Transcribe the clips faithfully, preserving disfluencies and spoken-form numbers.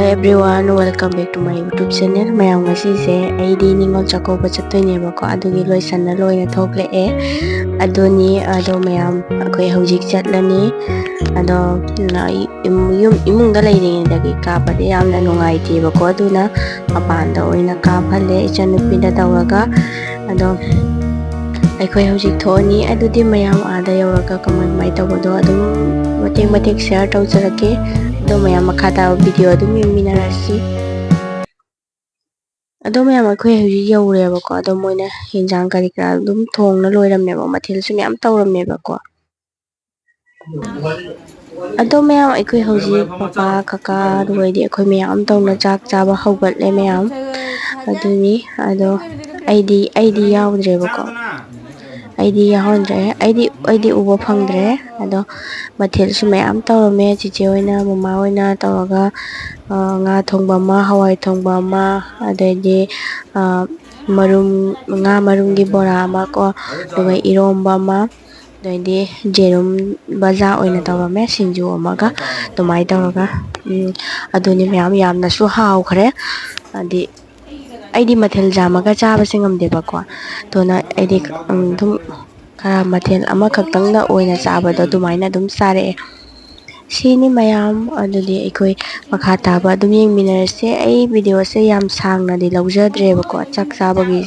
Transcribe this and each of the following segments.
Hello everyone, welcome back to my YouTube channel. ꯃꯌꯥꯝ, ꯉꯁꯤꯁꯦ ꯑꯩꯗꯤ ꯅꯤꯉꯣꯜ ꯆꯥꯛꯀꯧꯕ ꯆꯠꯇꯣꯏꯅꯦꯕꯀꯣ, ꯑꯗꯨꯒꯤ ꯂꯣꯏꯁꯟꯅ ꯂꯣꯏꯅ ꯊꯣꯛꯂꯛꯑꯦ꯫ ꯑꯗꯨꯅꯤ, ꯑꯗꯣ ꯃꯌꯥꯝ, ꯑꯩꯈꯣꯏ ꯍꯧꯖꯤꯛ ꯆꯠꯂꯅꯤ꯫ ꯑꯗꯣ, ꯎꯝ, ꯑꯩ ꯏꯃꯨꯡ-, ꯌꯨꯝ, ꯏꯃꯨꯡꯗ ꯂꯩꯔꯤꯉꯩꯗꯒꯤ ꯀꯥꯞꯄꯗꯤ ꯌꯥꯝꯅ ꯅꯨꯡꯉꯥꯏꯇꯦꯕꯀꯣ, ꯑꯗꯨꯅ ꯃꯄꯥꯟꯗ ꯑꯣꯏꯅ ꯀꯥꯞꯍꯜꯂꯦ ꯏꯆꯟꯅꯨꯄꯤꯗ ꯇꯧꯔꯒ꯫ ꯑꯗꯣ ꯑꯩꯈꯣꯏ ꯍꯧꯖꯤꯛ ꯊꯣꯛꯑꯅꯤ꯫ ꯑꯗꯨꯗꯤ ꯃꯌꯥꯝ ꯑꯥꯗ ꯌꯧꯔꯒ ꯀꯃꯥꯏ ꯀꯃꯥꯏ ꯇꯧꯕꯗꯣ ꯑꯗꯨꯝ ꯃꯇꯦꯛ ꯃꯇꯦꯛ share ꯇꯧꯖꯔꯛꯀꯦ꯫ ꯑꯗꯣ ꯃꯌꯥꯝ ꯃꯈꯥ ꯇꯥꯕ video ꯑꯗꯨꯝ ꯌꯦꯡꯃꯤꯟꯅꯔꯁꯤ꯫ ꯑꯗꯣ ꯃꯌꯥꯝ, ꯑꯩꯈꯣꯏ ꯍꯧꯖꯤꯛ ꯌꯧꯔꯦꯕꯀꯣ꯫ ꯑꯗꯣ ꯃꯣꯏꯅ ꯍꯤꯟꯖꯥꯡ ꯀꯔꯤ ꯀꯔꯥ ꯑꯗꯨꯝ ꯊꯣꯡꯅ ꯂꯣꯏꯔꯝꯃꯦꯕ, ꯃꯊꯦꯜꯁꯨ ꯃꯌꯥꯝ ꯇꯧꯔꯝꯃꯦꯕꯀꯣ꯫ ꯑꯗꯣ ꯃꯌꯥꯝ, ꯑꯩꯈꯣꯏ ꯍꯧꯖꯤꯛ ꯄꯄꯥ, ꯀꯀꯥ, ꯑꯗꯨꯒꯩꯗꯤ ꯑꯩꯈꯣꯏ ꯃꯌꯥꯝ ꯇꯧꯅ ꯆꯥꯛ ꯆꯥꯕ ꯍꯧꯒꯠꯂꯦ ꯃꯌꯥꯝ꯫ ꯑꯗꯨꯅꯤ, ꯑꯗꯣ ꯑꯩꯗꯤ, ꯑꯩꯗꯤ ꯌꯥꯎꯗ꯭ꯔꯦꯕꯀꯣ꯫ ꯑꯩꯗꯤ ꯌꯥꯎꯍꯟꯗ꯭ꯔꯦ꯫ ꯑꯩꯗꯤ, ꯑꯩꯗꯤ ꯎꯕ ꯐꯪꯗ꯭ꯔꯦ꯫ ꯑꯗꯣ ꯃꯊꯦꯜꯁꯨ ꯃꯌꯥꯝ ꯇꯧꯔꯝꯃꯦ꯫ ꯆꯤꯆꯦ ꯍꯣꯏꯅ, ꯃꯃꯥ ꯍꯣꯏꯅ ꯇꯧꯔꯒ, ꯑ, ꯉꯥ ꯊꯣꯡꯕ ꯑꯃ, ꯍꯋꯥꯏ ꯊꯣꯡꯕ ꯑꯃ, ꯑꯗꯩꯗꯤ, ꯑ, ꯃꯔꯨꯝ, ꯉꯥ ꯃꯔꯨꯝꯒꯤ ꯕꯣꯔꯥ ꯑꯃ ꯀꯣ, ꯑꯗꯨꯒ ꯏꯔꯣꯝꯕ ꯑꯃ, ꯑꯗꯩꯗꯤ ꯌꯦꯔꯨꯝ ꯕꯖꯥ ꯑꯣꯏꯅ ꯇꯧꯔꯝꯃꯦ, ꯁꯤꯡꯖꯨ ꯑꯃꯒ, ꯑꯗꯨꯃꯥꯏꯅ ꯇꯧꯔꯒ꯫ ꯎꯝ, ꯑꯗꯨꯅꯤ ꯃꯌꯥꯝ, ꯌꯥꯝꯅꯁꯨ ꯍꯥꯎꯈ꯭ꯔꯦ꯫ ꯍꯥꯏꯗꯤ ꯑꯩꯗꯤ ꯃꯊꯦꯜ ꯌꯥꯝꯃꯒ ꯆꯥꯕꯁꯦ ꯉꯝꯗꯦꯕꯀꯣ꯫ ꯑꯗꯨꯅ ꯑꯩꯗꯤ, ꯎꯝ, ꯑꯗꯨꯝ ꯈꯔ ꯃꯊꯦꯜ ꯑꯃꯈꯛꯇꯪꯗ ꯑꯣꯏꯅ ꯆꯥꯕꯗꯣ ꯑꯗꯨꯃꯥꯏꯅ ꯑꯗꯨꯝ ꯆꯥꯔꯛꯑꯦ꯫ ꯁꯤꯅꯤ ꯃꯌꯥꯝ, ꯑꯗꯨꯗꯤ ꯑꯩꯈꯣꯏ ꯃꯈꯥ ꯇꯥꯕ ꯑꯗꯨꯝ ꯌꯦꯡꯃꯤꯟꯅꯔꯁꯦ꯫ ꯑꯩ videoꯁꯦ ꯌꯥꯝ ꯁꯥꯡꯅꯗꯤ ꯂꯧꯖꯗ꯭ꯔꯦꯕꯀꯣ, ꯆꯥꯛ ꯆꯥꯕꯒꯤ,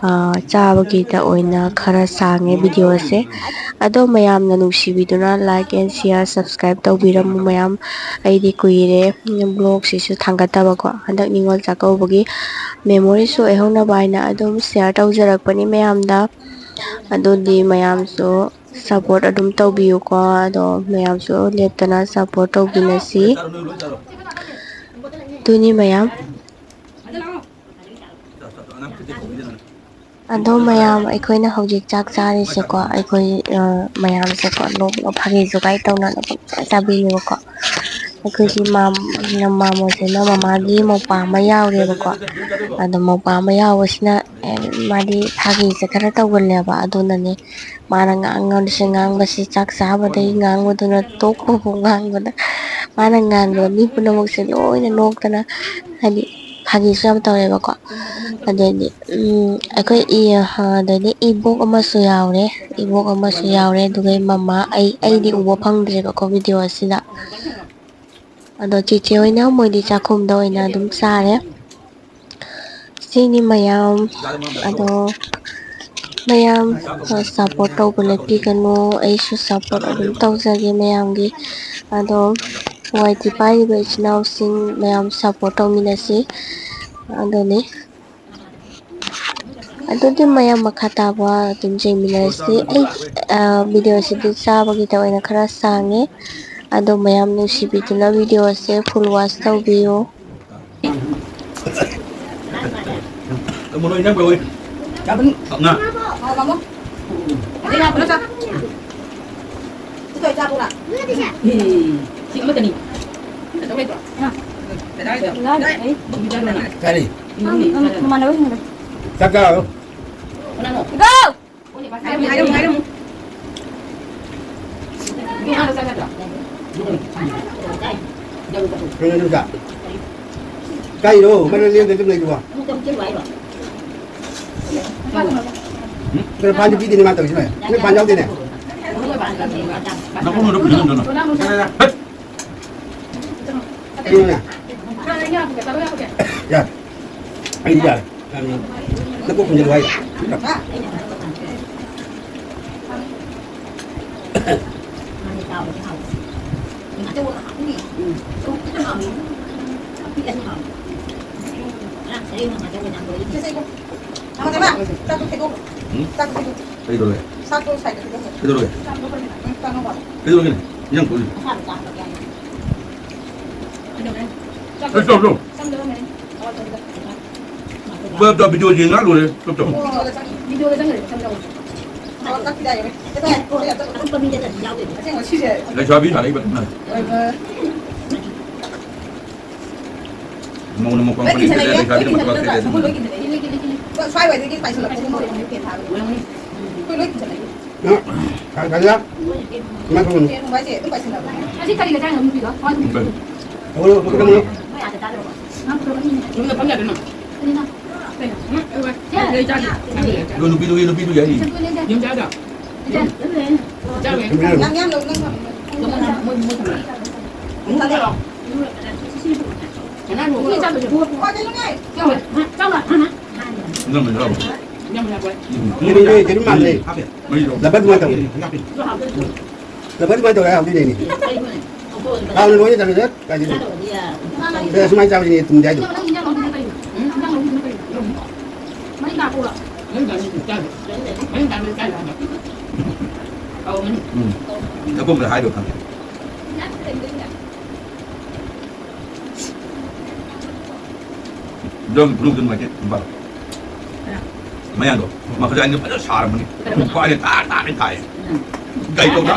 ꯑ, ꯆꯥꯕꯒꯤꯗ ꯑꯣꯏꯅ ꯈꯔ ꯁꯥꯡꯉꯦ videoꯁꯦ꯫ ꯑꯗꯣ ꯃꯌꯥꯝꯅ ꯅꯨꯡꯁꯤꯕꯤꯗꯨꯅ like and share, subscribe ꯇꯧꯕꯤꯔꯝꯃꯨ ꯃꯌꯥꯝ꯫ ꯑꯩꯗꯤ ꯀꯨꯏꯔꯦ vlogꯁꯤꯁꯨ ꯊꯥꯡꯒꯠꯇꯕꯀꯣ꯫ ꯍꯟꯗꯛ ꯅꯤꯉꯣꯜ ꯆꯥꯛꯀꯧꯕꯒꯤ memoryꯁꯨ ꯑꯣꯏꯍꯧꯅꯕ ꯍꯥꯏꯅ ꯑꯗꯨꯝ share ꯇꯧꯖꯔꯛꯄꯅꯤ ꯃꯌꯥꯝꯗ꯫ ꯑꯗꯨꯗꯤ ꯃꯌꯥꯝꯁꯨ support ꯑꯗꯨꯝ ꯇꯧꯕꯤꯌꯨꯀꯣ꯫ ꯑꯗꯣ ꯃꯌꯥꯝꯁꯨ ꯂꯦꯞꯇꯅ support ꯇꯧꯕꯤꯅꯁꯤ꯫ ꯑꯗꯨꯅꯤ ꯃꯌꯥꯝ꯫ ꯑꯗꯣ ꯃꯌꯥꯝ, ꯑꯩꯈꯣꯏꯅ ꯍꯧꯖꯤꯛ ꯆꯥꯛ ꯆꯥꯔꯤꯁꯦꯀꯣ, ꯑꯩꯈꯣꯏ, ꯑ, ꯃꯌꯥꯝꯁꯦꯀꯣ, ꯅꯣꯛ ꯅꯣꯛ ꯐꯥꯒꯤ ꯖꯨꯒꯥꯏ ꯇꯧꯅ ꯄꯪꯆꯥ ꯆꯥꯕꯤꯅꯦꯕꯀꯣ꯫ ꯑꯩꯈꯣꯏꯒꯤ ꯃꯥꯝ-, ꯃꯥꯝꯃꯁꯤꯅ ꯃꯃꯥꯒꯤ ꯃꯧꯄ꯭ꯋꯥ ꯑꯃ ꯌꯥꯎꯔꯦꯕꯀꯣ꯫ ꯑꯗꯣ ꯃꯧꯄ꯭ꯋꯥ ꯑꯃ ꯌꯥꯎꯕꯁꯤꯅ ꯃꯥꯗꯤ ꯐꯥꯒꯤꯁꯦ ꯈꯔ ꯇꯧꯒꯜꯂꯦꯕ꯫ ꯑꯗꯨꯅꯅꯦ ꯃꯥꯅ ꯉꯥꯡꯉꯁꯦ, ꯉꯥꯡꯕꯁꯤ ꯆꯥꯛ ꯆꯥꯕꯗꯒꯤ ꯉꯥꯡꯕꯗꯨꯅ ꯇꯣꯛꯄꯕꯨ ꯉꯥꯡꯕꯗ, ꯃꯥꯅ ꯉꯥꯡꯕꯗ ꯃꯤ ꯄꯨꯝꯅꯃꯛꯁꯦ ꯂꯣꯏꯅ ꯅꯣꯛꯇꯅ, ꯍꯥꯏꯗꯤ ꯐꯥꯒꯤꯁꯨ ꯌꯥꯝ ꯇꯧꯋꯦꯕꯀꯣ꯫ ꯑꯗꯩꯗꯤ ꯎꯝ, ꯑꯩꯈꯣꯏ ꯏ-, ꯑꯗꯩꯗꯤ ꯏꯕꯣꯛ ꯑꯃꯁꯨ ꯌꯥꯎꯔꯦ, ꯏꯕꯣꯛ ꯑꯃꯁꯨ ꯌꯥꯎꯔꯦ, ꯑꯗꯨꯒ ꯃꯃꯥ, ꯑꯩ, ꯑꯩꯗꯤ ꯎꯕ ꯐꯪꯗ꯭ꯔꯦꯕꯀꯣ ꯚꯤꯗꯤꯑꯣ ꯑꯁꯤꯗ꯫ ꯑꯗꯣ ꯆꯦꯆꯦ ꯍꯣꯏꯅ ꯃꯣꯏꯗꯤ ꯆꯥꯛꯈꯨꯝꯗ ꯑꯣꯏꯅ ꯑꯗꯨꯝ ꯆꯥꯔꯦ꯫ ꯁꯤꯅꯤ ꯃꯌꯥꯝ꯫ ꯑꯗꯣ ꯃꯌꯥꯝ ꯁꯞꯄꯣꯔꯠ ꯇꯧꯕ ꯂꯦꯞꯄꯤꯒꯅꯨ, ꯑꯩꯁꯨ ꯁꯞꯄꯣꯔꯠ ꯑꯗꯨꯝ ꯇꯧꯖꯒꯦ ꯃꯌꯥꯝꯒꯤ꯫ ꯑꯗꯣ ꯋꯥꯏ ꯇꯤ ꯄꯥꯏꯔꯤꯕ ꯏꯆꯤꯟ ꯏꯅꯥꯎꯁꯤꯡ ꯃꯌꯥꯝ ꯁꯞꯄꯣꯔꯠ ꯇꯧꯃꯤꯟꯅꯁꯤ꯫ ꯑꯗꯨꯅꯤ꯫ ꯑꯗꯨꯗꯤ ꯃꯌꯥꯝ ꯃꯈꯥ ꯇꯥꯕ ꯑꯗꯨꯝ ꯌꯦꯡꯃꯤꯟꯅꯔꯁꯤ꯫ ꯑꯩ, ꯑ, ꯚꯤꯗꯤꯑꯣꯁꯤꯗꯤ ꯆꯥꯕꯒꯤꯗ ꯑꯣꯏꯅ ꯈꯔ ꯁꯥꯡꯉꯦ꯫ ꯑꯗꯣ ꯃꯌꯥꯝ ꯅꯨꯡꯁꯤꯕꯤꯗꯨꯅ ꯚꯤꯗꯤꯑꯣꯁꯦ full watch ꯇꯧꯕꯤꯌꯨ꯫ ꯉꯥ꯫ ꯁꯤ ꯑꯃꯠꯇꯅꯤ꯫ ꯀꯩꯗꯧ ꯂꯩꯕ꯭ꯔꯣ? ꯀꯔꯤ? ꯃꯃꯥꯟꯅꯕꯁꯤꯡꯗꯣ꯫ ꯆꯥꯛ ꯆꯥꯔꯣ꯫ ꯀꯅꯥꯅꯣ? ꯏꯕꯣ! ꯍꯥꯏꯔꯝꯃꯨ, ꯍꯥꯏꯔꯝꯃꯨ, ꯍꯥꯏꯔꯝꯃꯨ꯫ ꯀꯩꯅꯣ ꯅꯪ ꯆꯥꯛ? ꯀꯥꯏꯅꯣ? ꯃꯔꯛ ꯂꯦꯡꯗ ꯑꯗꯨꯝ ꯂꯩꯗꯨꯕꯣ? ꯀꯩꯅꯣ ꯐꯥꯟꯗꯤ ꯄꯤꯗꯦꯅꯦ ꯃꯥ ꯇꯧꯔꯤꯁꯤꯅ? ꯅꯣꯏ ꯐꯥꯟ ꯌꯥꯎꯗꯦꯅꯦ? ꯅꯈꯣꯡ ꯅꯈꯨꯠ ꯄꯨꯁꯤꯟꯗꯅ꯫ ꯍꯠ! ꯌꯥꯔꯦ꯫ ꯑꯩꯗꯤ ꯌꯥꯔꯦ꯫ ꯅꯀꯣꯛ ꯈꯨꯝꯖꯤꯜꯂꯨ ꯍꯥꯏꯔꯣ? ꯎꯝ? ꯆꯥꯛꯇꯣ ꯊꯦꯡꯗꯣꯛꯈ꯭ꯔꯣ꯫ ꯎꯝ? ꯆꯥꯛꯇꯣ ꯊꯦꯡꯗꯣꯛꯈ꯭ꯔꯣ꯫ ꯀꯩꯗꯧꯔꯒꯦ? ꯆꯥꯛꯇꯣ ꯁꯥꯏꯗ ꯊꯦꯡꯗꯣꯛꯈ꯭ꯔꯣ꯫ ꯀꯩꯗꯧꯔꯒꯦ? ꯎꯝ, ꯆꯥꯛ ꯉꯧꯕ꯫ ꯀꯩꯗꯧꯔꯒꯦꯅꯦ? ꯏꯟꯖꯥꯡ ꯊꯣꯡꯉꯤ꯫ ꯆꯥꯛ ꯆꯥꯎ, ꯆꯥꯎ꯫ ꯆꯥꯛ ꯆꯥꯎ꯫ ꯚꯤꯗꯤꯑꯣ ꯌꯦꯡꯉ ꯂꯣꯏꯔꯦ꯫ ꯆꯥꯛ ꯆꯥꯎ꯫ ꯚꯤꯗꯤꯑꯣꯗ ꯆꯪ-, ꯚꯤꯗꯤꯑꯣꯗ ꯆꯪꯈ꯭ꯔꯦ, ꯆꯥꯛ ꯆꯥꯎ꯫ ꯑꯁꯦꯡꯕ ꯁꯤꯁꯦ꯫ ꯂꯩꯁꯥꯕꯤ ꯁꯥꯟꯅꯩꯕ꯫ ꯃꯧꯅ ꯃꯧ ꯂꯣꯏ ꯀꯤꯟꯊꯠꯂꯛꯑꯦ꯫ ꯂꯩꯁꯥꯕꯤꯅ ꯃꯧ ꯂꯣꯏ ꯀꯤꯟꯊꯠꯂꯛꯑꯦ꯫ ꯁ꯭ꯋꯥꯏꯋꯥꯏꯗꯒꯤ ꯄꯥꯏꯁꯤꯜꯂꯛꯄꯒꯨꯝꯕ ꯑꯣꯏꯔꯝꯒꯅꯤ ꯐꯦꯟ ꯊꯥꯕꯒꯤ꯫ ꯑꯩꯈꯣꯏ ꯂꯣꯏ ꯈꯤꯟꯖꯤꯜꯂꯛꯏ꯫ ꯀꯔꯤ ꯀꯔꯤ? ꯐꯦꯟ ꯍꯨꯝꯕ ꯍꯥꯏꯁꯦ ꯑꯗꯨꯝ ꯄꯥꯏꯁꯤꯜꯂꯛꯄꯅꯦ꯫ ꯑꯁꯤ ꯀꯔꯤꯒ ꯆꯥꯏꯅꯣ ꯅꯨꯄꯤꯗꯣ? ꯍꯋꯥꯏ ꯊꯣꯡꯕ꯫ ꯅꯣꯏ ꯑꯥꯗ ꯆꯥꯗ꯭ꯔꯕꯣ? ꯌꯨꯝꯗ ꯐꯝ ꯌꯥꯗ꯭ꯔꯣ ꯅꯪ? ꯀꯩꯅꯣ? ꯎꯝ, ꯑꯩ ꯆꯥꯗꯦ꯫ ꯅꯨꯄꯤꯗꯨꯒꯤ, ꯅꯨꯄꯤꯗꯨꯒꯤ ꯍꯥꯏꯔꯤ꯫ ꯌꯨꯝ ꯆꯥꯗ꯭ꯔꯣ? ꯆꯥꯔꯣꯏ꯫ ꯅꯪ ꯌꯥꯝ ꯂꯧ-, ꯅꯪ ꯊꯝꯃꯣ꯫ ꯃꯣꯏ, ꯃꯣꯏ ꯊꯝꯃꯣ꯫ ꯆꯥꯔꯣꯏ꯫ ꯀꯅꯥꯅꯣ? ꯆꯥꯔꯣꯏ꯫ ꯆꯥꯔꯣꯏ꯫ ꯏꯟꯖꯥꯡ ꯃꯅꯥ ꯌꯥꯎꯕ꯭ꯔꯣ? ꯏꯟꯖꯥꯡ ꯃꯅꯥ ꯌꯥꯎꯕ꯭ꯔꯣ? ꯎꯝ꯫ ꯌꯦꯔꯨꯝ, ꯌꯦꯔꯨꯝ ꯃꯥꯜꯂꯦ꯫ ꯍꯥꯞꯄꯦ꯫ ꯃꯍꯤꯗꯣ꯫ ꯂꯕꯔ ꯑꯗꯨꯃꯥꯏꯅ ꯇꯧꯋꯦ꯫ ꯍꯥꯞꯄꯦ꯫ ꯂꯕꯔ ꯑꯗꯨꯃꯥꯏꯅ ꯇꯧꯋꯦ ꯍꯥꯎꯗꯣꯏꯅꯦ꯫ ꯍꯥꯎꯅ ꯂꯣꯏꯅ ꯇꯧꯔꯦ꯫ ꯀꯥꯏꯗꯩꯅꯣ? ꯁꯤꯗ ꯁꯨꯃꯥꯏꯅ ꯆꯥꯕꯁꯤꯅꯦ ꯊꯨꯝꯗꯤ ꯍꯥꯏꯗꯣ꯫ ꯎꯝ? ꯏꯟꯖꯥꯡ ꯃꯅꯥ ꯆꯥꯔꯣꯏ꯫ ꯃꯍꯤ ꯆꯥꯔꯣꯏ꯫ ꯍꯥꯎꯕꯅꯤ꯫ ꯎꯝ꯫ ꯑꯀꯣꯟꯕꯗ ꯍꯥꯏꯗꯣ ꯈꯪꯉꯦ꯫ ꯌꯨꯝ ꯕ꯭ꯂꯨ ꯀꯩꯅꯣ ꯃꯥꯏꯀꯩ ꯏꯝꯐꯥꯜ꯫ ꯃꯌꯥꯡꯗꯣ꯫ ꯃꯈꯣꯏꯗ ꯑꯩꯅ ꯐꯖꯅ ꯁꯥꯔꯝꯕꯅꯤ꯫ ꯈ꯭ꯋꯥꯏꯗ ꯇꯥ ꯇꯥꯅ ꯊꯥꯏ꯫ ꯀꯩ ꯇꯧ ꯇꯥ?